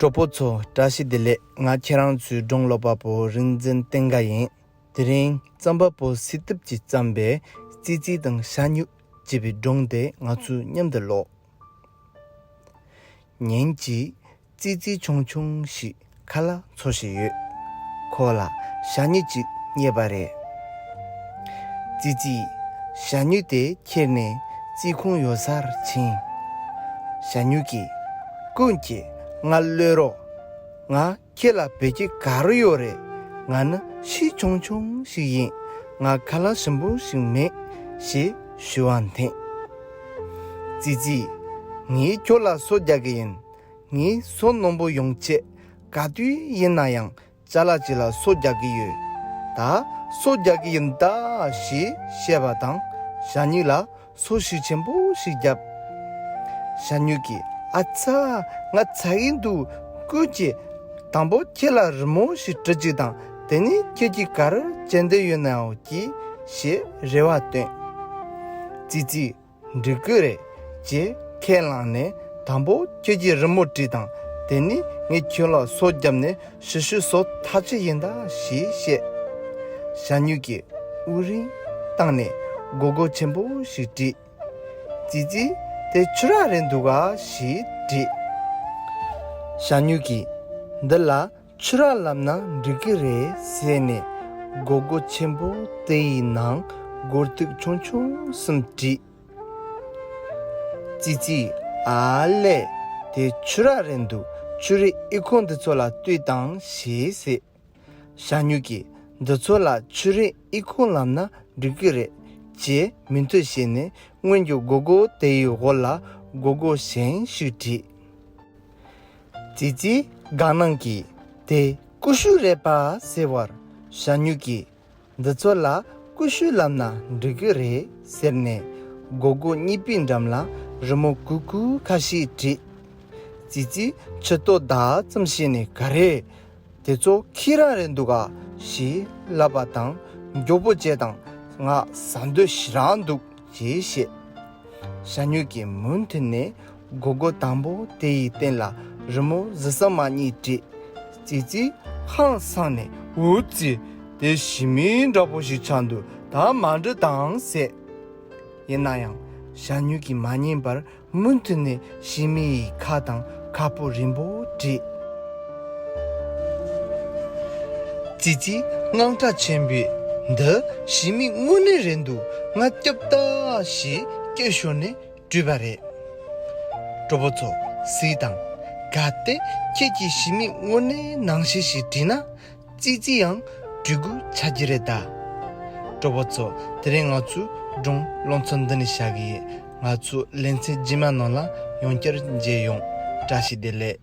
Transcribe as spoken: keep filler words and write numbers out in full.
གྲོགས་པོ་ཚོ་བཀྲ་ཤིས་བདེ་ལེགས། ང་ཁྱེད་རང་ཚོའི་སྒྲུང་ཀློག་པ་པོ་རིག་འཛིན་བསྟན་དགའ་ཡིན། དེ་རིང་རྩོམ་པ་པོ་སྲིད་ཐུབ་ཀྱིས་བརྩམས་པའི་ཙི་ཙི་དང་ཞྭ་སྨྱུག་ཅེས་པའི་སྒྲུང་དེ་ང་ཚོས་མཉམ་དུ་ཀློག་ཉིན་གཅིག་ཙི་ཙི་ཆུང་ཆུང་ཞིག་ཁ་ལག་འཚོ་བཞིན་ཡོད། ཁོ་ལ་ཞྭ་སྨྱུག་ཅིག་རྙེད་པ་རེད། ཙི་ཙིས་ཞྭ་སྨྱུག་དེ་ཁྱེར་ནས་ཙི་ཁུང་ཡོད་སར་ཕྱིན། ཞྭ་སྨྱུག་གིས། ཀུན་གྱིས་ང་གློད་རོགས། ང་ཁྱེད་ལ་བོད་སྐད་ག་རེ་ཡོད་རེད། ང་ནི་ཤི་ཆུང་ཆུང་ཞིག་ཡིན། ང་ཁ་ལག་ཞིམ་པོ་ཞིག་མེད། ཞེས་ཞུ་བ་འཐེན། ཙི་ཙིས། ངས་ཁྱོད་ལ་སོ་རྒྱག་གི་ཡིན། ངས་སོ་སྣུམ་པོ་ཡོང་ཆེད་ག་དུས་ཡིན་ན་ཡང་ཅ་ལག་ཅིག་ལ་སོ་རྒྱག་གི་ཡོད། ད་སོ་རྒྱག་གི་ཡིན་ད། ཞེས་བཤད་པ་དང་ཞྭ་སྨྱུག་ལ་སོ་ཤུགས་ཆེན་པོ་ཞིག་བརྒྱབ། ཞྭ་སྨྱུག་གིས། ཨ་ཚ། ང་ཚ་གི་འདུག་ཀུན་གྱིས། དང་པོ་ཁྱེད་ལ་རི་མོ་ཞིག་བྲི་གཅིག་དང་དེ་ནས་ཁྱེད་ཀྱིས་ག་རེ་བྱེད་འདོད་ཡོད་ནའང་གྱིས། ཞེས་རེ་བ་བཏོན། ཙི་ཙིས། འགྲིག་གི་རེད། ཅེས་ཁས་བླངས་ནས། དང་པོ་ཁྱེད་ཀྱིས་རི་མོ་བྲིས་དང་དེ་ནས་ངས་ཁྱོད་ལ་སོ་བརྒྱབ་ནས་ཞུ་ཞུ་སོ་ཐག་ཆོད་ཡིན་ད། ཞེས་བཤད། ཞྭ་སྨྱུག་གིས་དབུགས་རིང་བཏང་ནས་སྒོར་སྒོར་ཆེན་པོ་ཞིག་བྲིས། ཙི་ཙི། དེ་ཆུ་རགས་རེད་འདུག་ག་ཞེས་དྲིས། ཞྭ་སྨྱུག་གིས། འདི་ལ་ཆུ་རགས་ལབ་ན་འགྲིག་གི་རེད་ཟེར་ནས་སྒོར་སྒོར་ཆེན་པོ་དེ་ཡི་ནང་སྒོར་ཐིག་ཆུང་ཆུང་གསུམ་བྲིས། ཙི་ཙིས། ཨ་ལས། དེ་ཆུ་རགས་རེད་འདུག་ཆུ་རའི་ཨི་ཁུང་འདི་ཚོ་ལ་ལྟོས་དང་ཞེས་ཟེར། ཞྭ་སྨྱུག་གིས། འདི་ཚོ་ལ་ཆུ་རའི་ཨི་ཁུང་ལབ་ན་འགྲིག་གི་རེད། ཅེས་མོས་མཐུན་བྱས་ནས་སྔོན་གྱི་སྒོར་སྒོར་དེ་ཡི་འོག་ལ་སྒོར་སྒོར་གཞན་ཞིག་བྲིས། ཙི་ཙིའི་དགའ་སྣང་གིས། དེ་ཀུ་ཤུ་རེད་པ་ཟེར་བར། ཞྭ་སྨྱུག་གིས། འདི་ཚོ་ལ་ཀུ་ཤུ་ལབ་ན་འགྲིག་གི་རེད་ཟེར་ནས་སྒོར་སྒོར་གཉིས་པའི་འགྲམ་ལ་རི་མོ་ཀུ་ཀུ་ཁ་ཤས་བྲིས། ཙི་ཙིས་མཆུ་ཏོ་ལྡག་ཙམ་བྱས་ནས། ག་རེ། དེ་ཚོ་ཁྱི་རགས་རེད་འདུག་ག་ཞེས་ལབ་པ་དང་མགྱོགས་པོ་བྱེད་དང་། ང་ཟ་འདོད་ཞེ་དྲག་འདུག་ཅེས་བཤད། ཞྭ་སྨྱུག་གིས་མུ་མཐུད་ནས་སྒོར་སྒོར་དང་པོ་དེ་ཡི་སྟེང་ལ་རི་མོ་གཟི་ས་མ་གཉིས་བྲིས། ཙི་ཙི་ཧང་སངས་ནས། འུ་ཙི། དེ་ཞི་མི་འདྲ་པོ་ཞིག་ཆགས་འདུག་ད་མ་འབྲི་དང་ཟེར། ཡིན་ན་ཡང་ཞྭ་སྨྱུག་གིས་མ་ཉན་པར་མུ་མཐུད་ནས་ཞི་མི་ཡི་ཁ་དང་ཁ་སྤུ་རིང་པོ་བྲིས། ཙི་ཙིའི་དངངས་སྐྲག་ཆེན་པོས། འདི་ཞི་མི་དངོས་གནས་རེད་འདུག་ང་སྐྱོབ་ད། ཞེས་སྐད་ཤོར་ནས་བྲིས་པ་རེད། གྲོགས་པོ་ཚོ་གཟིགས་དང་། གལ་ཏེ་ཁྱེད་ཀྱིས་ཞི་མི་དངོས་གནས་ནང་བཞིན་ཞིག་བྲིས་ན། ཙི་ཙི་ཡང་འབྲི་དགོས་ཆགས་ཀྱི་རེད་ད། གྲོགས་པོ་ཚོ། དེ་རིང་ང་ཚོའི་སྒྲུང་ཀློག་ཚུལ་འདི་ནས་བཞག་གི་ཡིན། ང་ཚོ་ལེ་ཚན་རྗེས་མ་ནང་ལ་ཡང་བསྐྱར་མཇལ་ཡོང་། བཀྲ་ཤིས་བདེ་ལེགས།